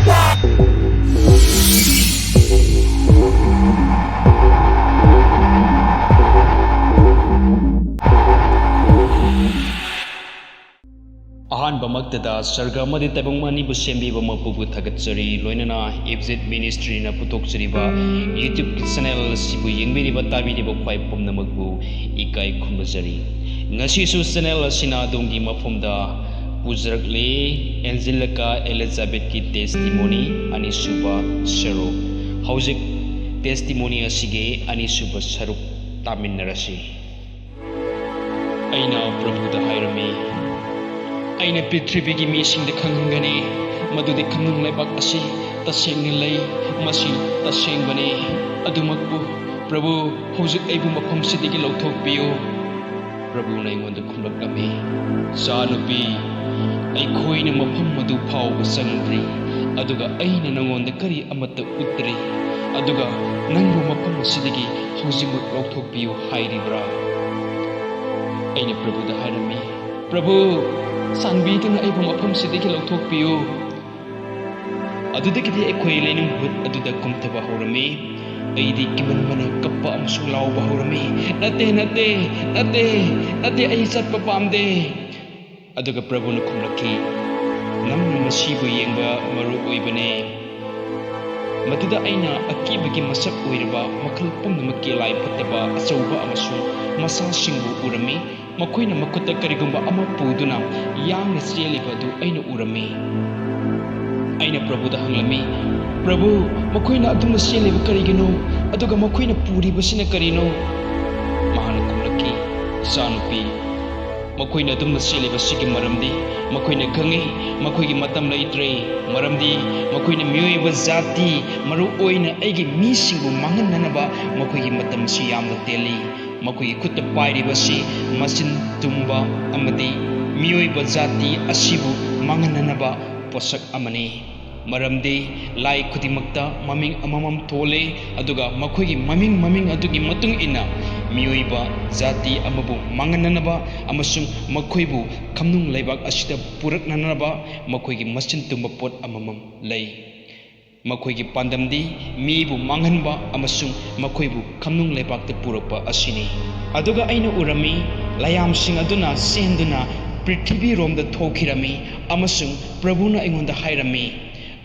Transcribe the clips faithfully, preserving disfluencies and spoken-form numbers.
ꯑꯍꯥꯟꯕꯃꯛꯇꯗ ꯁꯔꯒ ꯑꯃꯗꯤ ꯇꯥꯏꯕꯪ ꯑꯅꯤꯕꯨ ꯁꯦꯝꯕꯤꯕ ꯃꯄꯨꯕꯨ ꯊꯥꯒꯠꯆꯔꯤ꯫ ꯂꯣꯏꯅꯅ ꯏꯞꯖꯤꯠ ꯃꯤꯅꯤꯁꯇ꯭ꯔꯤꯅ ꯄꯨꯊꯣꯛꯆꯔꯤꯕ YouTube ꯆꯦꯅꯦꯜ ꯑꯁꯤꯕꯨ ꯌꯦꯡꯕꯤꯔꯤꯕ ꯇꯥꯕꯤꯔꯤꯕ ꯈ꯭ꯋꯥꯏ ꯄꯨꯝꯅꯃꯛꯄꯨ ꯏꯀꯥꯏ ꯈꯨꯝꯅꯖꯔꯤ꯫ ꯉꯁꯤꯁꯨ ꯆꯦꯅꯦꯜ ꯑꯁꯤꯅ ꯑꯗꯣꯝꯒꯤ ꯃꯐꯝꯗ ꯄꯨꯖꯔꯛꯂꯤ ꯑꯦꯟꯖꯦꯂꯤꯀꯥ ꯑꯦꯂꯤꯖꯥꯕꯦꯠꯀꯤ ꯇꯦꯁꯇꯤꯃꯣꯅꯤ ꯑꯅꯤꯁꯨꯕ ꯁꯔꯨꯛ꯫ ꯍꯧꯖꯤꯛ ꯇꯦꯁꯇꯤꯃꯣꯅꯤ ꯑꯁꯤꯒꯤ ꯑꯅꯤꯁꯨꯕ ꯁꯔꯨꯛ ꯇꯥꯃꯤꯟꯅꯔꯁꯤ꯫ ꯑꯩꯅ ꯄ꯭ꯔꯚꯨꯗ ꯍꯥꯏꯔꯝꯃꯤ, "ꯑꯩꯅ ꯄ꯭ꯔꯤꯊꯤꯕꯤꯒꯤ ꯃꯤꯁꯤꯡꯗ ꯈꯪꯍꯟꯒꯅꯤ ꯃꯗꯨꯗꯤ ꯈꯝꯅꯨꯡ ꯂꯩꯕꯥꯛ ꯑꯁꯤ ꯇꯁꯦꯡꯅ ꯂꯩ, ꯃꯁꯤ ꯇꯁꯦꯡꯕꯅꯤ꯫ ꯑꯗꯨꯃꯛꯄꯨ ꯄ꯭ꯔꯚꯨ, ꯍꯧꯖꯤꯛ ꯑꯩꯕꯨ ꯃꯐꯝꯁꯤꯗꯒꯤ ꯂꯧꯊꯣꯛꯄꯤꯌꯨ꯫" ꯄ꯭ꯔꯚꯨꯅ ꯑꯩꯉꯣꯟꯗ ꯈꯨꯝꯂꯛꯂꯝꯃꯤ, "ꯏꯆꯥꯅꯨꯄꯤ, ꯑꯩꯈꯣꯏꯅ ꯃꯐꯝ ꯑꯗꯨ ꯐꯥꯎꯕ ꯆꯪꯗ꯭ꯔꯤ, ꯑꯗꯨꯒ ꯑꯩꯅ ꯅꯉꯣꯟꯗ ꯀꯔꯤ ꯑꯃꯠꯇ ꯎꯠꯇ꯭ꯔꯤ, ꯑꯗꯨꯒ ꯅꯪꯕꯨ ꯃꯐꯝ ꯑꯁꯤꯗꯒꯤ ꯍꯧꯖꯤꯛꯃꯛ ꯂꯧꯊꯣꯛꯄꯤꯌꯨ ꯍꯥꯏꯔꯤꯕ꯭ꯔꯥ?" ꯑꯩꯅ ꯄ꯭ꯔꯚꯨꯗ ꯍꯥꯏꯔꯝꯃꯤ, "ꯄ꯭ꯔꯚꯨ, ꯆꯥꯟꯕꯤꯗꯨꯅ ꯑꯩꯕꯨ ꯃꯐꯝꯁꯤꯗꯒꯤ ꯂꯧꯊꯣꯛꯄꯤꯌꯨ꯫" ꯑꯗꯨꯗꯒꯤꯗꯤ ꯑꯩꯈꯣꯏ ꯂꯩꯅꯨꯡ ꯍꯨꯠ ꯑꯗꯨꯗ ꯀꯨꯝꯊꯕ ꯍꯧꯔꯝꯃꯤ꯫ ꯑꯩꯗꯤ ꯀꯤꯃꯟꯕꯅ ꯀꯞꯄ ꯑꯃꯁꯨꯡ ꯂꯥꯎꯕ ꯍꯧꯔꯝꯃꯤ, "ꯅꯠꯇꯦ, ꯅꯠꯇꯦ, ꯅꯠꯇꯦ, ꯅꯠꯇꯦ, ꯑꯩ ꯆꯠꯄ ꯄꯥꯝꯗꯦ꯫" ꯑꯗꯨꯒ ꯄ꯭ꯔꯚꯨꯅ ꯈꯨꯝꯂꯛꯈꯤ, "ꯅꯪꯅ ꯃꯁꯤꯕꯨ ꯌꯦꯡꯕ ꯃꯔꯨ ꯑꯣꯏꯕꯅꯦ꯫" ꯃꯗꯨꯗ ꯑꯩꯅ ꯑꯀꯤꯕꯒꯤ ꯃꯁꯛ ꯑꯣꯏꯔꯕ ꯃꯈꯜ ꯄꯨꯝꯅꯃꯛꯀꯤ ꯂꯥꯏ ꯐꯠꯇꯕ ꯑꯆꯧꯕ ꯑꯃꯁꯨꯡ ꯃꯆꯥꯁꯤꯡꯕꯨ ꯎꯔꯝꯃꯤ꯫ ꯃꯈꯣꯏꯅ ꯃꯈꯨꯠꯇ ꯀꯔꯤꯒꯨꯝꯕ ꯑꯃ ꯄꯨꯗꯨꯅ ꯌꯥꯡꯅ ꯆꯦꯜꯂꯤꯕ ꯑꯗꯨ ꯑꯩꯅ ꯎꯔꯝꯃꯤ꯫ ꯑꯩꯅ ꯄ꯭ꯔꯚꯨꯗ ꯍꯪꯂꯝꯃꯤ, "ꯄ꯭ꯔꯚꯨ, ꯃꯈꯣꯏꯅ ꯑꯗꯨꯝꯅ ꯆꯦꯜꯂꯤꯕ ꯀꯔꯤꯒꯤꯅꯣ? ꯑꯗꯨꯒ ꯃꯈꯣꯏꯅ ꯄꯨꯔꯤꯕꯁꯤꯅ ꯀꯔꯤꯅꯣ?" ꯃꯍꯥꯛꯅ ꯈꯨꯝꯂꯛꯈꯤ, "ꯏꯆꯥꯅꯨꯄꯤ, ꯃꯈꯣꯏꯅ ꯑꯗꯨꯝꯅ ꯆꯦꯜꯂꯤꯕꯁꯤꯒꯤ ꯃꯔꯝꯗꯤ ꯃꯈꯣꯏꯅ ꯈꯪꯏ, ꯃꯈꯣꯏꯒꯤ ꯃꯇꯝ ꯂꯩꯇ꯭ꯔꯦ, ꯃꯔꯝꯗꯤ ꯃꯈꯣꯏꯅ ꯃꯤꯑꯣꯏꯕ ꯖꯥꯇꯤ, ꯃꯔꯨ ꯑꯣꯏꯅ ꯑꯩꯒꯤ ꯃꯤꯁꯤꯡꯕꯨ ꯃꯥꯡꯍꯟꯅꯅꯕ ꯃꯈꯣꯏꯒꯤ ꯃꯇꯝ ꯑꯁꯤ ꯌꯥꯝꯅ ꯇꯦꯜꯂꯤ꯫ ꯃꯈꯣꯏꯒꯤ ꯈꯨꯠꯇ ꯄꯥꯏꯔꯤꯕꯁꯤ ꯃꯆꯤꯟ ꯇꯨꯝꯕ ꯑꯃꯗꯤ ꯃꯤꯑꯣꯏꯕ ꯖꯥꯇꯤ ꯑꯁꯤꯕꯨ ꯃꯥꯡꯍꯟꯅꯅꯕ ꯄꯣꯠꯁꯛ ꯑꯃꯅꯤ꯫ ꯃꯔꯝꯗꯤ ꯂꯥꯏ ꯈꯨꯗꯤꯡꯃꯛꯇ ꯃꯃꯤꯡ ꯑꯃꯃꯝ ꯊꯣꯜꯂꯤ, ꯑꯗꯨꯒ ꯃꯈꯣꯏꯒꯤ ꯃꯃꯤꯡ ꯃꯃꯤꯡ ꯑꯗꯨꯒꯤ ꯃꯇꯨꯡ ꯏꯟꯅ ꯃꯤꯑꯣꯏꯕ ꯖꯥꯇꯤ ꯑꯃꯕꯨ ꯃꯥꯡꯍꯟꯅꯅꯕ ꯑꯃꯁꯨꯡ ꯃꯈꯣꯏꯕꯨ ꯈꯝꯅꯨꯡ ꯂꯩꯕꯥꯛ ꯑꯁꯤꯗ ꯄꯨꯔꯛꯅꯅꯕ ꯃꯈꯣꯏꯒꯤ ꯃꯆꯤꯟ ꯇꯨꯝꯕ ꯄꯣꯠ ꯑꯃꯃꯝ ꯂꯩ꯫ ꯃꯈꯣꯏꯒꯤ ꯄꯥꯟꯗꯝꯗꯤ ꯃꯤꯕꯨ ꯃꯥꯡꯍꯟꯕ ꯑꯃꯁꯨꯡ ꯃꯈꯣꯏꯕꯨ ꯈꯝꯅꯨꯡ ꯂꯩꯕꯥꯛꯇ ꯄꯨꯔꯛꯄ ꯑꯁꯤꯅꯤ꯫ ꯑꯗꯨꯒ ꯑꯩꯅ ꯎꯔꯝꯃꯤ, ꯂꯥꯏꯌꯥꯝꯁꯤꯡ ꯑꯗꯨꯅ ꯆꯦꯟꯗꯨꯅ ꯄ꯭ꯔꯤꯊꯤꯕꯤꯔꯣꯝꯗ ꯊꯣꯛꯈꯤꯔꯝꯃꯤ, ꯑꯃꯁꯨꯡ ꯄ꯭ꯔꯚꯨꯅ ꯑꯩꯉꯣꯟꯗ ꯍꯥꯏꯔꯝꯃꯤ,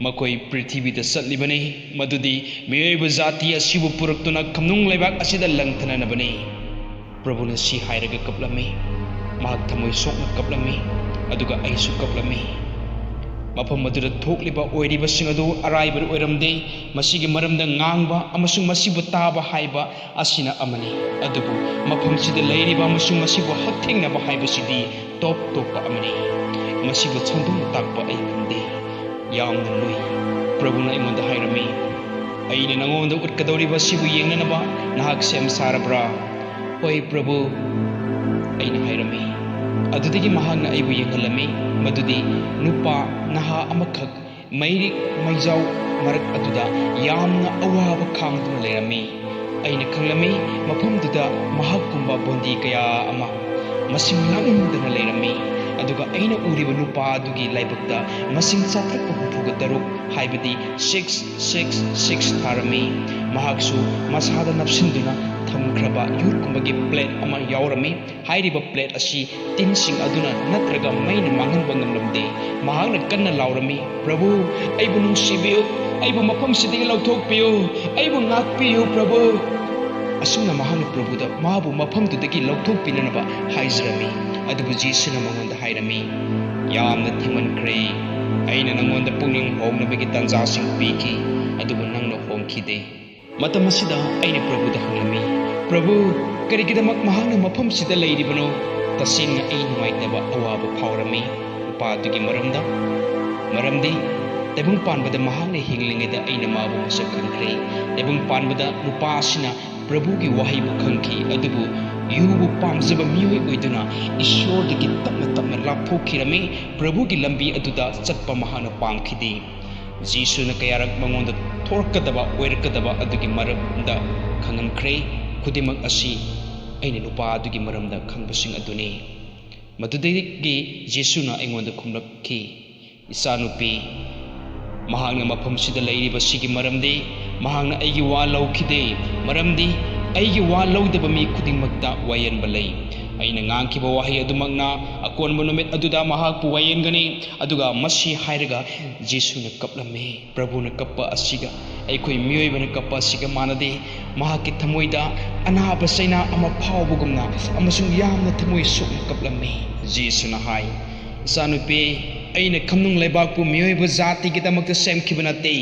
"ꯃꯈꯣꯏ ꯄ꯭ꯔꯤꯊꯤꯕꯤꯗ ꯆꯠꯂꯤꯕꯅꯤ, ꯃꯗꯨꯗꯤ ꯃꯤꯑꯣꯏꯕ ꯖꯥꯇꯤ ꯑꯁꯤꯕꯨ ꯄꯨꯔꯛꯇꯨꯅ ꯈꯝꯅꯨꯡ ꯂꯩꯕꯥꯛ ꯑꯁꯤꯗ ꯂꯪꯊꯅꯅꯕꯅꯤ"꯫ ꯄ꯭ꯔꯚꯨꯅ ꯁꯤ ꯍꯥꯏꯔꯒ ꯀꯞꯂꯝꯃꯤ꯫ ꯃꯍꯥꯛ ꯊꯃꯣꯏ ꯁꯣꯛꯅ ꯀꯞꯂꯝꯃꯤ, ꯑꯗꯨꯒ ꯑꯩꯁꯨ ꯀꯞꯂꯝꯃꯤ꯫ ꯃꯐꯝ ꯑꯗꯨꯗ ꯊꯣꯛꯂꯤꯕ ꯑꯣꯏꯔꯤꯕꯁꯤꯡ ꯑꯗꯨ ꯑꯔꯥꯏꯕ ꯑꯣꯏꯔꯝꯗꯦ꯫ ꯃꯁꯤꯒꯤ ꯃꯔꯝꯗ ꯉꯥꯡꯕ ꯑꯃꯁꯨꯡ ꯃꯁꯤꯕꯨ ꯇꯥꯕ ꯍꯥꯏꯕ ꯑꯁꯤꯅ ꯑꯃꯅꯤ, ꯑꯗꯨꯕꯨ ꯃꯐꯝꯁꯤꯗ ꯂꯩꯔꯤꯕ ꯑꯃꯁꯨꯡ ꯃꯁꯤꯕꯨ ꯍꯛꯊꯦꯡꯅꯕ ꯍꯥꯏꯕꯁꯤꯗꯤ ꯇꯣꯞ ꯇꯣꯞꯄ ꯑꯃꯅꯤ꯫ ꯃꯁꯤꯕꯨ ꯁꯟꯗꯣꯛꯅ ꯇꯥꯛꯄ ꯑꯩ ꯉꯝꯗꯦ꯫ ꯌꯥꯝꯅ ꯂꯨꯏ꯫ ꯄ꯭ꯔꯚꯨꯅ ꯑꯩꯉꯣꯟꯗ ꯍꯥꯏꯔꯝꯃꯤ, "ꯑꯩꯅ ꯅꯉꯣꯟꯗ ꯎꯠꯀꯗꯧꯔꯤꯕ ꯑꯁꯤꯕꯨ ꯌꯦꯡꯅꯅꯕ ꯅꯍꯥꯛ ꯁꯦꯝ ꯁꯥꯔꯕ꯭ꯔꯥ?" "ꯍꯣꯏ, ꯄ꯭ꯔꯚꯨ," ꯑꯩꯅ ꯍꯥꯏꯔꯝꯃꯤ꯫ ꯑꯗꯨꯗꯒꯤ ꯃꯍꯥꯛꯅ ꯑꯩꯕꯨ ꯌꯦꯡꯍꯜꯂꯝꯃꯤ, ꯃꯗꯨꯗꯤ ꯅꯨꯄꯥ ꯅꯍꯥ ꯑꯃꯈꯛ ꯃꯩꯔꯤꯛ ꯃꯩꯖꯥꯎ ꯃꯔꯛ ꯑꯗꯨꯗ ꯌꯥꯝꯅ ꯑꯋꯥꯕ ꯈꯥꯡꯗꯨꯅ ꯂꯩꯔꯝꯃꯤ꯫ ꯑꯩꯅ ꯈꯪꯂꯝꯃꯤ, ꯃꯐꯝꯗꯨꯗ ꯃꯍꯥꯛꯀꯨꯝꯕ ꯕꯣꯟꯗꯤ ꯀꯌꯥ ꯑꯃ ꯃꯁꯤꯡ ꯂꯥꯡꯗꯅ ꯂꯩꯔꯝꯃꯤ꯫ ꯑꯗꯨꯒ ꯑꯩꯅ ꯎꯔꯤꯕ ꯅꯨꯄꯥ ꯑꯗꯨꯒꯤ ꯂꯥꯏꯕꯛꯇ ꯃꯁꯤꯡ ꯆꯥꯇ꯭ꯔꯨꯛꯀ ꯍꯨꯝꯐꯨꯒ ꯇꯔꯨꯛ, ꯍꯥꯏꯕꯗꯤ six six six ꯊꯥꯔꯝꯃꯤ꯫ ꯃꯍꯥꯛꯁꯨ ꯃꯁꯥꯗ ꯅꯞꯁꯤꯟꯗꯨꯅ ꯊꯝꯈ꯭ꯔꯕ ꯌꯨꯔꯠꯀꯨꯝꯕꯒꯤ ꯄ꯭ꯂꯦꯠ ꯑꯃ ꯌꯥꯎꯔꯝꯃꯤ꯫ ꯍꯥꯏꯔꯤꯕ ꯄ꯭ꯂꯦꯠ ꯑꯁꯤ ꯇꯤꯟꯁꯤꯡ ꯑꯗꯨꯅ ꯅꯠꯇ꯭ꯔꯒ ꯃꯩꯅ ꯃꯥꯡꯍꯟꯕ ꯉꯝꯂꯝꯗꯦ꯫ ꯃꯍꯥꯛꯅ ꯀꯟꯅ ꯂꯥꯎꯔꯝꯃꯤ, "ꯄ꯭ꯔꯚꯨ, ꯑꯩꯕꯨ ꯅꯨꯡꯁꯤꯕꯤꯌꯨ, ꯑꯩꯕꯨ ꯃꯐꯝꯁꯤꯗꯒꯤ ꯂꯧꯊꯣꯛꯄꯤꯌꯨ, ꯑꯩꯕꯨ ꯉꯥꯛꯄꯤꯌꯨ, ꯄ꯭ꯔꯚꯨ!" ꯑꯁꯨꯝꯅ ꯃꯍꯥꯛꯅ ꯄ꯭ꯔꯚꯨꯗ ꯃꯥꯕꯨ ꯃꯐꯝꯗꯨꯗꯒꯤ ꯂꯧꯊꯣꯛꯄꯤꯅꯅꯕ ꯍꯥꯏꯖꯔꯝꯃꯤ꯫ ꯑꯗꯨꯕꯨ ꯖꯤꯁꯨꯅ ꯃꯉꯣꯟꯗ ꯍꯥꯏꯔꯝꯃꯤ, "ꯌꯥꯝꯅ ꯊꯦꯡꯃꯟꯈ꯭ꯔꯦ꯫ ꯑꯩꯅ ꯅꯉꯣꯟꯗ ꯄꯨꯛꯅꯤꯡ ꯍꯣꯡꯅꯕꯒꯤ ꯇꯥꯟꯖꯥꯁꯤꯡ ꯄꯤꯈꯤ, ꯑꯗꯨꯕꯨ ꯅꯪꯅ ꯍꯣꯡꯈꯤꯗꯦ꯫" ꯃꯇꯝ ꯑꯁꯤꯗ ꯑꯩꯅ ꯄ꯭ꯔꯚꯨꯗ ꯍꯪꯂꯝꯃꯤ, "ꯄ꯭ꯔꯚꯨ, ꯀꯔꯤꯒꯤꯗꯃꯛ ꯃꯍꯥꯛꯅ ꯃꯐꯝꯁꯤꯗ ꯂꯩꯔꯤꯕꯅꯣ?" ꯇꯁꯦꯡꯅ ꯑꯩ ꯅꯨꯡꯉꯥꯏꯇꯕ ꯑꯋꯥꯕ ꯐꯥꯎꯔꯝꯃꯤ ꯅꯨꯄꯥ ꯑꯗꯨꯒꯤ ꯃꯔꯝꯗ, ꯃꯔꯝꯗꯤ ꯇꯥꯏꯕꯪ ꯄꯥꯟꯕꯗ ꯃꯍꯥꯛꯅ ꯍꯤꯡꯂꯤꯉꯩꯗ ꯑꯩꯅ ꯃꯥꯕꯨ ꯃꯁꯛ ꯈꯪꯈ꯭ꯔꯦ꯫ ꯇꯥꯏꯕꯪ ꯄꯥꯟꯕꯗ ꯅꯨꯄꯥ ꯑꯁꯤꯅ ꯄ꯭ꯔꯚꯨꯒꯤ ꯋꯥꯍꯩꯕꯨ ꯈꯪꯈꯤ, ꯑꯗꯨꯕꯨ ꯌꯨꯕꯨ ꯄꯥꯝꯖꯕ ꯃꯤꯑꯣꯏ ꯑꯣꯏꯗꯨꯅ ꯏꯁꯣꯔꯗꯒꯤ ꯇꯞꯅ ꯇꯞꯅ ꯂꯥꯞꯊꯣꯛꯈꯤꯔꯝꯃꯤ꯫ ꯄ꯭ꯔꯚꯨꯒꯤ ꯂꯝꯕꯤ ꯑꯗꯨꯗ ꯆꯠꯄ ꯃꯍꯥꯛꯅ ꯄꯥꯝꯈꯤꯗꯦ꯫ ꯖꯤꯁꯨꯅ ꯀꯌꯥꯔꯛ ꯃꯉꯣꯟꯗ ꯊꯣꯔꯛꯀꯗꯕ ꯑꯣꯏꯔꯛꯀꯗꯕ ꯑꯗꯨꯒꯤ ꯃꯔꯝꯗ ꯈꯪꯍꯟꯈ꯭ꯔꯦ꯫ ꯈꯨꯗꯤꯡꯃꯛ ꯑꯁꯤ ꯑꯩꯅ ꯅꯨꯄꯥ ꯑꯗꯨꯒꯤ ꯃꯔꯝꯗ ꯈꯪꯕꯁꯤꯡ ꯑꯗꯨꯅꯤ꯫ ꯃꯗꯨꯗꯒꯤ ꯖꯤꯁꯨꯅ ꯑꯩꯉꯣꯟꯗ ꯈꯨꯝꯂꯛꯈꯤ, "ꯏꯆꯥꯅꯨꯄꯤ, ꯃꯍꯥꯛꯅ ꯃꯐꯝꯁꯤꯗ ꯂꯩꯔꯤꯕꯁꯤꯒꯤ ꯃꯔꯝꯗꯤ ꯃꯍꯥꯛꯅ ꯑꯩꯒꯤ ꯋꯥ ꯂꯧꯈꯤꯗꯦ, ꯃꯔꯝꯗꯤ ꯑꯩꯒꯤ ꯋꯥ ꯂꯧꯗꯕ ꯃꯤ ꯈꯨꯗꯤꯡꯃꯛꯇ ꯋꯥꯌꯦꯟꯕ ꯂꯩ꯫ ꯑꯩꯅ ꯉꯥꯡꯈꯤꯕ ꯋꯥꯍꯩ ꯑꯗꯨꯃꯛꯅ ꯑꯀꯣꯟꯕ ꯅꯨꯃꯤꯠ ꯑꯗꯨꯗ ꯃꯍꯥꯛꯄꯨ ꯋꯥꯌꯦꯟꯒꯅꯤ"꯫ ꯑꯗꯨꯒ ꯃꯁꯤ ꯍꯥꯏꯔꯒ ꯖꯤꯁꯨꯅ ꯀꯞꯂꯝꯃꯤ꯫ ꯄ꯭ꯔꯚꯨꯅ ꯀꯞꯄ ꯑꯁꯤꯒ ꯑꯩꯈꯣꯏ ꯃꯤꯑꯣꯏꯕꯅ ꯀꯞꯄ ꯑꯁꯤꯒ ꯃꯥꯟꯅꯗꯦ꯫ ꯃꯍꯥꯛꯀꯤ ꯊꯃꯣꯏꯗ ꯑꯅꯥꯕ ꯆꯩꯅꯥ ꯑꯃ ꯐꯥꯎꯕꯒꯨꯝꯅ ꯑꯃꯁꯨꯡ ꯌꯥꯝꯅ ꯊꯃꯣꯏ ꯁꯣꯛꯅ ꯀꯞꯂꯝꯃꯤ꯫ ꯖꯤꯁꯨꯅ ꯍꯥꯏ, "ꯏꯆꯥꯅꯨꯄꯤ, ꯑꯩꯅ ꯈꯝꯅꯨꯡ ꯂꯩꯕꯥꯛꯄꯨ ꯃꯤꯑꯣꯏꯕ ꯖꯥꯇꯤꯒꯤꯗꯃꯛꯇ ꯁꯦꯝꯈꯤꯕ ꯅꯠꯇꯦ꯫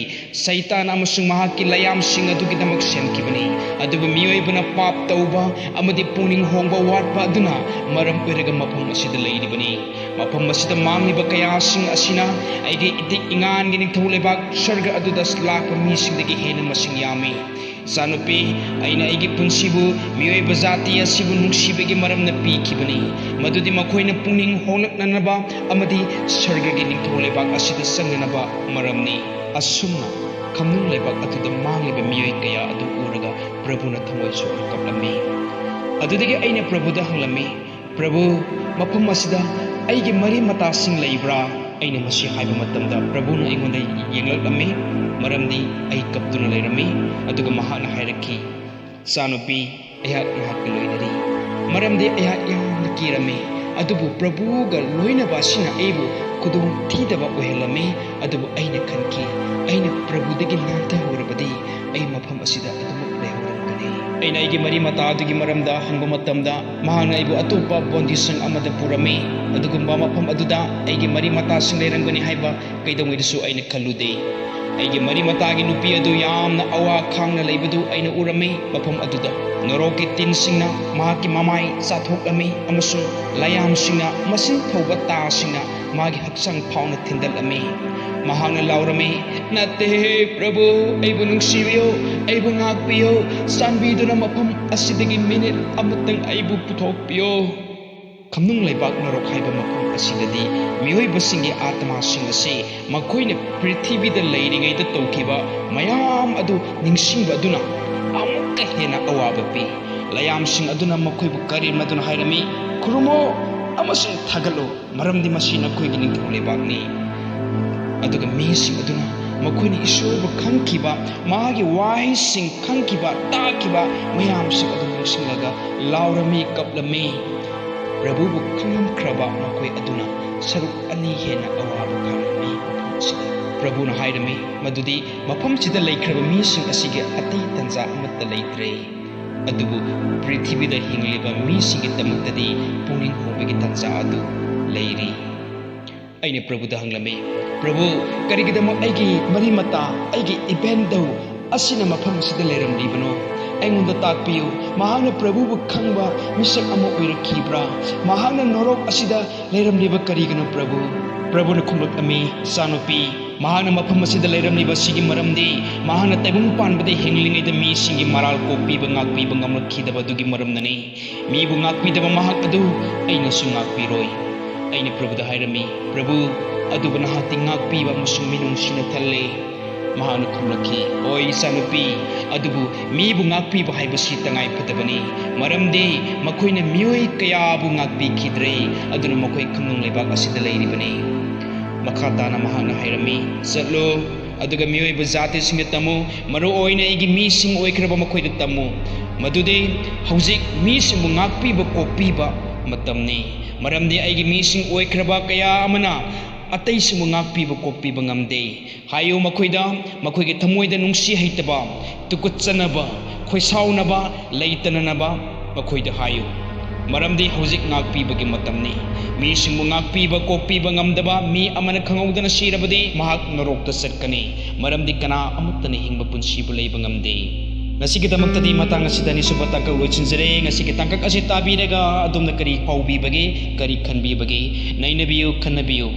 ꯁꯩꯇꯥꯟ ꯑꯃꯁꯨꯡ ꯃꯍꯥꯛꯀꯤ ꯂꯥꯏꯌꯥꯝꯁꯤꯡ ꯑꯗꯨꯒꯤꯗꯃꯛ ꯁꯦꯝꯈꯤꯕꯅꯤ꯫ ꯑꯗꯨꯕꯨ ꯃꯤꯑꯣꯏꯕꯅ ꯄꯥꯞ ꯇꯧꯕ ꯑꯃꯗꯤ ꯄꯨꯛꯅꯤꯡ ꯍꯣꯡꯕ ꯋꯥꯠꯄ ꯑꯗꯨꯅ ꯃꯔꯝ ꯑꯣꯏꯔꯒ ꯃꯐꯝ ꯑꯁꯤꯗ ꯂꯩꯔꯤꯕꯅꯤ꯫ ꯃꯐꯝ ꯑꯁꯤꯗ ꯃꯥꯡꯂꯤꯕ ꯀꯌꯥꯁꯤꯡ ꯑꯁꯤꯅ ꯑꯩꯒꯤ ꯏꯇꯤꯛ ꯏꯉꯥꯟꯒꯤ ꯅꯤꯡꯊꯧ ꯂꯩꯕꯥꯛ ꯁꯔꯒ ꯑꯗꯨꯗ ꯂꯥꯛꯄ ꯃꯤꯁꯤꯡꯗꯒꯤ ꯍꯦꯟꯅ ꯃꯁꯤꯡ ꯌꯥꯝꯃꯤ꯫ ꯏꯆꯥꯅꯨꯄꯤ, ꯑꯩꯅ ꯑꯩꯒꯤ ꯄꯨꯟꯁꯤꯕꯨ ꯃꯤꯑꯣꯏꯕ ꯖꯥꯇꯤ ꯑꯁꯤꯕꯨ ꯅꯨꯡꯁꯤꯕꯒꯤ ꯃꯔꯝꯅ ꯄꯤꯈꯤꯕꯅꯤ, ꯃꯗꯨꯗꯤ ꯃꯈꯣꯏꯅ ꯄꯨꯛꯅꯤꯡ ꯍꯣꯡꯂꯛꯅꯅꯕ ꯑꯃꯗꯤ ꯁꯔꯒꯒꯤ ꯅꯤꯡꯊꯧ ꯂꯩꯕꯥꯛ ꯑꯁꯤꯗ ꯆꯪꯅꯅꯕ ꯃꯔꯝꯅꯤ"꯫ ꯑꯁꯨꯝꯅ ꯈꯝꯅꯨꯡ ꯂꯩꯕꯥꯛ ꯑꯗꯨꯗ ꯃꯥꯡꯂꯤꯕ ꯃꯤꯑꯣꯏ ꯀꯌꯥ ꯑꯗꯨ ꯎꯔꯒ ꯄ꯭ꯔꯚꯨꯅ ꯊꯃꯣꯏ ꯁꯣꯛꯅ ꯀꯞꯂꯝꯃꯤ꯫ ꯑꯗꯨꯗꯒꯤ ꯑꯩꯅ ꯄ꯭ꯔꯚꯨꯗ ꯍꯪꯂꯝꯃꯤ, "ꯄ꯭ꯔꯚꯨ, ꯃꯐꯝ ꯑꯁꯤꯗ ꯑꯩꯒꯤ ꯃꯔꯤ ꯃꯇꯥꯁꯤꯡ ꯂꯩꯕ꯭ꯔꯥ?" ꯑꯩꯅ ꯃꯁꯤ ꯍꯥꯏꯕ ꯃꯇꯝꯗ ꯄ꯭ꯔꯚꯨꯅ ꯑꯩꯉꯣꯟꯗ ꯌꯦꯡꯂꯛꯂꯝꯃꯤ, ꯃꯔꯝꯗꯤ ꯑꯩ ꯀꯞꯇꯨꯅ ꯂꯩꯔꯝꯃꯤ꯫ ꯑꯗꯨꯒ ꯃꯍꯥꯛꯅ ꯍꯥꯏꯔꯛꯈꯤ, "ꯏꯆꯥꯅꯨꯄꯤ, ꯑꯩꯍꯥꯛ ꯅꯍꯥꯛꯀ ꯂꯣꯏꯅꯔꯤ, ꯃꯔꯝꯗꯤ ꯑꯩꯍꯥꯛ ꯌꯥꯝꯅ ꯀꯤꯔꯝꯃꯤ꯫ ꯑꯗꯨꯕꯨ ꯄ꯭ꯔꯚꯨꯒ ꯂꯣꯏꯅꯕ ꯑꯁꯤꯅ ꯑꯩꯕꯨ ꯈꯨꯗꯣꯡ ꯊꯤꯗꯕ ꯑꯣꯏꯍꯜꯂꯝꯃꯤ꯫ ꯑꯗꯨꯕꯨ ꯑꯩꯅ ꯈꯟꯈꯤ, ꯑꯩꯅ ꯄ꯭ꯔꯚꯨꯗꯒꯤ ꯅꯥꯟꯊꯍꯧꯔꯕꯗꯤ ꯑꯩ ꯃꯐꯝ ꯑꯁꯤꯗ ꯑꯗꯨꯃꯛ ꯂꯩꯍꯧꯔꯝꯒꯅꯤ"꯫ ꯑꯩꯅ ꯑꯩꯒꯤ ꯃꯔꯤ ꯃꯇꯥ ꯑꯗꯨꯒꯤ ꯃꯔꯝꯗ ꯍꯪꯕ ꯃꯇꯝꯗ ꯃꯍꯥꯛꯅ ꯑꯩꯕꯨ ꯑꯇꯣꯞꯄ ꯕꯣꯟꯗꯤꯁꯪ ꯑꯃꯗ ꯄꯨꯔꯝꯃꯤ꯫ ꯑꯗꯨꯒꯨꯝꯕ ꯃꯐꯝ ꯑꯗꯨꯗ ꯑꯩꯒꯤ ꯃꯔꯤ ꯃꯇꯥꯁꯤꯡ ꯂꯩꯔꯝꯒꯅꯤ ꯍꯥꯏꯕ ꯀꯩꯗꯧꯉꯩꯗꯁꯨ ꯑꯩꯅ ꯈꯜꯂꯨꯗꯦ꯫ ꯑꯩꯒꯤ ꯃꯔꯤ ꯃꯇꯥꯒꯤ ꯅꯨꯄꯤ ꯑꯗꯨ ꯌꯥꯝꯅ ꯑꯋꯥ ꯈꯥꯡꯅ ꯂꯩꯕꯗꯨ ꯑꯩꯅ ꯎꯔꯝꯃꯤ꯫ ꯃꯐꯝ ꯑꯗꯨꯗ ꯅꯣꯔꯣꯛꯀꯤ ꯇꯤꯟꯁꯤꯡꯅ, ꯃꯍꯥꯛꯀꯤ ꯃꯃꯥꯏ ꯆꯥꯊꯣꯛꯂꯝꯃꯤ ꯑꯃꯁꯨꯡ ꯂꯥꯏꯌꯥꯝꯁꯤꯡꯅ, ꯃꯁꯤꯡ ꯊꯧꯕ ꯇꯥꯁꯤꯡꯅ ꯃꯥꯒꯤ ꯍꯛꯆꯥꯡ ꯐꯥꯎꯅ ꯊꯤꯟꯗꯠꯂꯝꯃꯤ꯫ ꯃꯍꯥꯛꯅ ꯂꯥꯎꯔꯝꯃꯤ, "ꯅꯠꯇꯦ, ꯄ꯭ꯔꯚꯨ, ꯑꯩꯕꯨ ꯅꯨꯡꯁꯤꯕꯤꯌꯨ, ꯑꯩꯕꯨ ꯉꯥꯛꯄꯤꯌꯨ, ꯆꯥꯟꯕꯤꯗꯨꯅ ꯃꯐꯝ ꯑꯁꯤꯗꯒꯤ ꯃꯤꯅꯤꯠ ꯑꯃꯇꯪ ꯑꯩꯕꯨ ꯄꯨꯊꯣꯛꯄꯤꯌꯨ"꯫ ꯈꯝꯅꯨꯡ ꯂꯩꯕꯥꯛ ꯅꯣꯔꯣꯛ ꯍꯥꯏꯕ ꯃꯐꯝ ꯑꯁꯤꯗꯗꯤ ꯃꯤꯑꯣꯏꯕꯁꯤꯡꯒꯤ ꯑꯥꯇꯃꯥꯁꯤꯡ ꯑꯁꯤ ꯃꯈꯣꯏꯅ ꯄ꯭ꯔꯤꯊꯤꯕꯤꯗ ꯂꯩꯔꯤꯉꯩꯗ ꯇꯧꯈꯤꯕ ꯃꯌꯥꯝ ꯑꯗꯨ ꯅꯤꯡꯁꯤꯡꯕ ꯑꯗꯨꯅ ꯑꯃꯨꯛꯀ ꯍꯦꯟꯅ ꯑꯋꯥꯕ ꯄꯤ꯫ ꯂꯥꯏꯌꯥꯝꯁꯤꯡ ꯑꯗꯨꯅ ꯃꯈꯣꯏꯕꯨ ꯀꯔꯦꯝꯅꯗꯨꯅ ꯍꯥꯏꯔꯝꯃꯤ, "ꯈꯨꯔꯨꯝꯃꯨ ꯑꯃꯁꯨꯡ ꯊꯥꯒꯠꯂꯨ, ꯃꯔꯝꯗꯤ ꯃꯁꯤ ꯅꯈꯣꯏꯒꯤ ꯅꯤꯡꯊꯧ ꯂꯩꯕꯥꯛꯅꯤ"꯫ ꯑꯗꯨꯒ ꯃꯤꯁꯤꯡ ꯑꯗꯨꯅ ꯃꯈꯣꯏꯅ ꯏꯁꯣꯔꯕꯨ ꯈꯪꯈꯤꯕ, ꯃꯍꯥꯛꯀꯤ ꯋꯥꯍꯩꯁꯤꯡ ꯈꯪꯈꯤꯕ, ꯇꯥꯈꯤꯕ ꯃꯌꯥꯝꯁꯤꯡ ꯑꯗꯨ ꯅꯤꯡꯁꯤꯡꯂꯒ ꯂꯥꯎꯔꯝꯃꯤ, ꯀꯞꯂꯝꯃꯤ꯫ ꯄ꯭ꯔꯚꯨꯕꯨ ꯈꯪꯂꯝꯈ꯭ꯔꯕ ꯃꯈꯣꯏ ꯑꯗꯨꯅ ꯁꯔꯨꯛ ꯑꯅꯤ ꯍꯦꯟꯅ ꯑꯋꯥꯕ ꯈꯥꯡꯂꯝꯃꯤ꯫ ꯃꯐꯝꯁꯤꯗ ꯄ꯭ꯔꯚꯨꯅ ꯍꯥꯏꯔꯝꯃꯤ ꯃꯗꯨꯗꯤ ꯃꯐꯝꯁꯤꯗ ꯂꯩꯈ꯭ꯔꯕ ꯃꯤꯁꯤꯡ ꯑꯁꯤꯒꯤ ꯑꯇꯩ ꯇꯟꯖꯥ ꯑꯃꯠꯇ ꯂꯩꯇ꯭ꯔꯦ꯫ ꯑꯗꯨꯕꯨ ꯄ꯭ꯔꯤꯊꯤꯕꯤꯗ ꯍꯤꯡꯂꯤꯕ ꯃꯤꯁꯤꯡꯒꯤꯗꯃꯛꯇꯗꯤ ꯄꯨꯛꯅꯤꯡ ꯍꯨꯕꯒꯤ ꯇꯟꯖꯥ ꯑꯗꯨ ꯂꯩꯔꯤ꯫ ꯑꯩꯅ ꯄ꯭ꯔꯚꯨꯗ ꯍꯪꯂꯝꯃꯤ, "ꯄ꯭ꯔꯚꯨ, ꯀꯔꯤꯒꯤꯗꯃꯛ ꯑꯩꯒꯤ ꯃꯔꯤ ꯃꯇꯥ, ꯑꯩꯒꯤ ꯏꯕꯦꯟꯗꯧ ꯑꯁꯤꯅ ꯃꯐꯝ ꯑꯁꯤꯗ ꯂꯩꯔꯝꯂꯤꯕꯅꯣ? ꯑꯩꯉꯣꯟꯗ ꯇꯥꯛꯄꯤꯌꯨ꯫ ꯃꯍꯥꯛꯅ ꯄ꯭ꯔꯚꯨꯕꯨ ꯈꯪꯕ ꯃꯤꯁꯛ ꯑꯃ ꯑꯣꯏꯔꯛꯈꯤꯕ꯭ꯔꯥ? ꯃꯍꯥꯛꯅ ꯅꯣꯔꯣꯛ ꯑꯁꯤꯗ ꯂꯩꯔꯝꯂꯤꯕ ꯀꯔꯤꯒꯤꯅꯣ, ꯄ꯭ꯔꯚꯨ?" ꯄ꯭ꯔꯚꯨꯅ ꯈꯨꯝꯂꯛꯂꯝꯃꯤ, "ꯏꯆꯥꯅꯨꯄꯤ, ꯃꯍꯥꯛꯅ ꯃꯐꯝ ꯑꯁꯤꯗ ꯂꯩꯔꯝꯂꯤꯕ ꯑꯁꯤꯒꯤ ꯃꯔꯝꯗꯤ ꯃꯍꯥꯛꯅ ꯇꯥꯏꯕꯪ ꯄꯥꯟꯕꯗ ꯍꯤꯡꯂꯤꯉꯩꯗ ꯃꯤꯁꯤꯡꯒꯤ ꯃꯔꯥꯜ ꯀꯣꯛꯄꯤꯕ, ꯉꯥꯛꯄꯤꯕ ꯉꯝꯂꯛꯈꯤꯗꯕ ꯑꯗꯨꯒꯤ ꯃꯔꯝꯅꯅꯤ꯫ ꯃꯤꯕꯨ ꯉꯥꯛꯄꯤꯗꯕ ꯃꯍꯥꯛ ꯑꯗꯨ ꯑꯩꯅꯁꯨ ꯉꯥꯛꯄꯤꯔꯣꯏ꯫" ꯑꯩꯅ ꯄ꯭ꯔꯚꯨꯗ ꯍꯥꯏꯔꯝꯃꯤ, "ꯄ꯭ꯔꯚꯨ, ꯑꯗꯨꯕꯨ ꯅꯍꯥꯛꯇꯤ ꯉꯥꯛꯄꯤꯕ ꯑꯃꯁꯨꯡ ꯃꯤꯅꯨꯡꯁꯤꯅ ꯊꯜꯂꯦ꯫" ꯃꯍꯥꯛꯅ ꯈꯨꯝꯂꯛꯈꯤ, "ꯍꯣꯏ, ꯏꯆꯥꯅꯨꯄꯤ, ꯑꯗꯨꯕꯨ ꯃꯤꯕꯨ ꯉꯥꯛꯄꯤꯕ ꯍꯥꯏꯕꯁꯤ ꯇꯉꯥꯏ ꯐꯗꯕꯅꯤ, ꯃꯔꯝꯗꯤ ꯃꯈꯣꯏꯅ ꯃꯤꯑꯣꯏ ꯀꯌꯥꯕꯨ ꯉꯥꯛꯄꯤꯈꯤꯗ꯭ꯔꯦ, ꯑꯗꯨꯅ ꯃꯈꯣꯏ ꯈꯝꯅꯨꯡ ꯂꯩꯕꯥꯛ ꯑꯁꯤꯗ ꯂꯩꯔꯤꯕꯅꯤ꯫" ꯃꯈꯥ ꯇꯥꯅ ꯃꯍꯥꯛꯅ ꯍꯥꯏꯔꯝꯃꯤ, "ꯆꯠꯂꯨ, ꯑꯗꯨꯒ ꯃꯤꯑꯣꯏꯕ ꯖꯥꯇꯤꯁꯤꯡꯗ ꯇꯝꯃꯨ, ꯃꯔꯨ ꯑꯣꯏꯅ ꯑꯩꯒꯤ ꯃꯤꯁꯤꯡ ꯑꯣꯏꯈ꯭ꯔꯕ ꯃꯈꯣꯏꯗ ꯇꯝꯃꯨ, ꯃꯗꯨꯗꯤ ꯍꯧꯖꯤꯛ ꯃꯤꯁꯤꯡꯕꯨ ꯉꯥꯛꯄꯤꯕ ꯀꯣꯛꯄꯤꯕ ꯃꯇꯝꯅꯤ, ꯃꯔꯝꯗꯤ ꯑꯩꯒꯤ ꯃꯤꯁꯤꯡ ꯑꯣꯏꯈ꯭ꯔꯕ ꯀꯌꯥ ꯑꯃꯅ ꯑꯇꯩꯁꯤꯡꯕꯨ ꯉꯥꯛꯄꯤꯕ ꯀꯣꯛꯄꯤꯕ ꯉꯝꯗꯦ꯫ ꯍꯥꯏꯌꯨ ꯃꯈꯣꯏꯗ, ꯃꯈꯣꯏꯒꯤ ꯊꯃꯣꯏꯗ ꯅꯨꯡꯁꯤ ꯍꯩꯇꯕ, ꯇꯨꯀꯠꯆꯅꯕ, ꯈꯣꯏꯁꯥꯎꯅꯕ, ꯂꯩꯇꯅꯅꯕ ꯃꯈꯣꯏꯗ ꯍꯥꯏꯌꯨ, ꯃꯔꯝꯗꯤ ꯍꯧꯖꯤꯛ ꯉꯥꯛꯄꯤꯕꯒꯤ ꯃꯇꯝꯅꯤ꯫ ꯃꯤꯁꯤꯡꯕꯨ ꯉꯥꯛꯄꯤꯕ ꯀꯣꯛꯄꯤꯕ ꯉꯝꯗꯕ ꯃꯤ ꯑꯃꯅ ꯈꯪꯍꯧꯗꯅ ꯁꯤꯔꯕꯗꯤ ꯃꯍꯥꯛ ꯅꯔꯣꯛꯇ ꯆꯠꯀꯅꯤ, ꯃꯔꯝꯗꯤ ꯀꯅꯥ ꯑꯃꯠꯇꯅ ꯍꯤꯡꯕ ꯄꯨꯟꯁꯤꯕꯨ ꯂꯩꯕ ꯉꯝꯗꯦ꯫" ꯉꯁꯤꯒꯤꯗꯃꯛꯇꯗꯤ ꯃꯇꯥꯡ ꯑꯁꯤꯗ ꯑꯅꯤꯁꯨꯕ ꯇꯥꯡꯀꯛ ꯂꯣꯏꯁꯤꯟꯖꯔꯦ꯫ ꯉꯁꯤꯒꯤ ꯇꯥꯡꯀꯛ ꯑꯁꯤ ꯇꯥꯕꯤꯔꯒ ꯑꯗꯣꯝꯅ ꯀꯔꯤ ꯐꯥꯎꯕꯤꯕꯒꯦ, ꯀꯔꯤ ꯈꯟꯕꯤꯕꯒꯦ? ꯅꯩꯅꯕꯤꯌꯨ, ꯈꯟꯅꯕꯤꯌꯨ꯫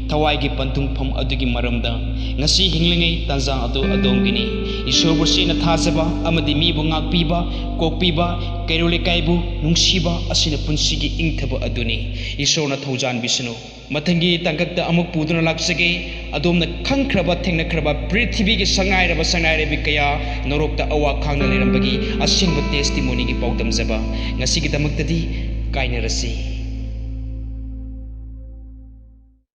ꯊꯋꯥꯏꯒꯤ ꯄꯟꯊꯨꯡꯐꯝ ꯑꯗꯨꯒꯤ ꯃꯔꯝꯗ ꯉꯁꯤ ꯍꯤꯡꯂꯤꯉꯩ ꯇꯥꯟꯖꯥ ꯑꯗꯨ ꯑꯗꯣꯝꯒꯤꯅꯤ꯫ ꯏꯁꯣꯔꯕꯨ ꯁꯦꯡꯅ ꯊꯥꯖꯕ ꯑꯃꯗꯤ ꯃꯤꯕꯨ ꯉꯥꯛꯄꯤꯕ, ꯀꯣꯛꯄꯤꯕ, ꯀꯩꯔꯣꯜ ꯂꯩꯀꯥꯏꯕꯨ ꯅꯨꯡꯁꯤꯕ ꯑꯁꯤꯅ ꯄꯨꯟꯁꯤꯒꯤ ꯏꯪꯊꯕ ꯑꯗꯨꯅꯤ꯫ ꯏꯁꯣꯔꯅ ꯊꯧꯖꯥꯟꯕꯤꯁꯅꯨ꯫ ꯃꯊꯪꯒꯤ ꯇꯥꯡꯀꯛꯇ ꯑꯃꯨꯛ ꯄꯨꯗꯨꯅ ꯂꯥꯛꯆꯒꯦ꯫ ꯑꯗꯣꯝꯅ ꯈꯪꯈ꯭ꯔꯕ, ꯊꯦꯡꯅꯈ꯭ꯔꯕ ꯄ꯭ꯔꯤꯊꯤꯕꯤꯒꯤ ꯁꯉꯥꯏꯔꯕ ꯁꯉꯥꯏꯔꯕꯤ ꯀꯌꯥ ꯅꯣꯔꯣꯛꯇ ꯑꯋꯥ ꯈꯥꯡꯅ ꯂꯩꯔꯝꯕꯒꯤ ꯑꯁꯦꯡꯕ testimonyꯒꯤ ꯄꯥꯎꯗꯝꯖꯕ ꯉꯁꯤꯒꯤꯗꯃꯛꯇꯗꯤ ꯀꯥꯏꯅꯔꯁꯤ꯫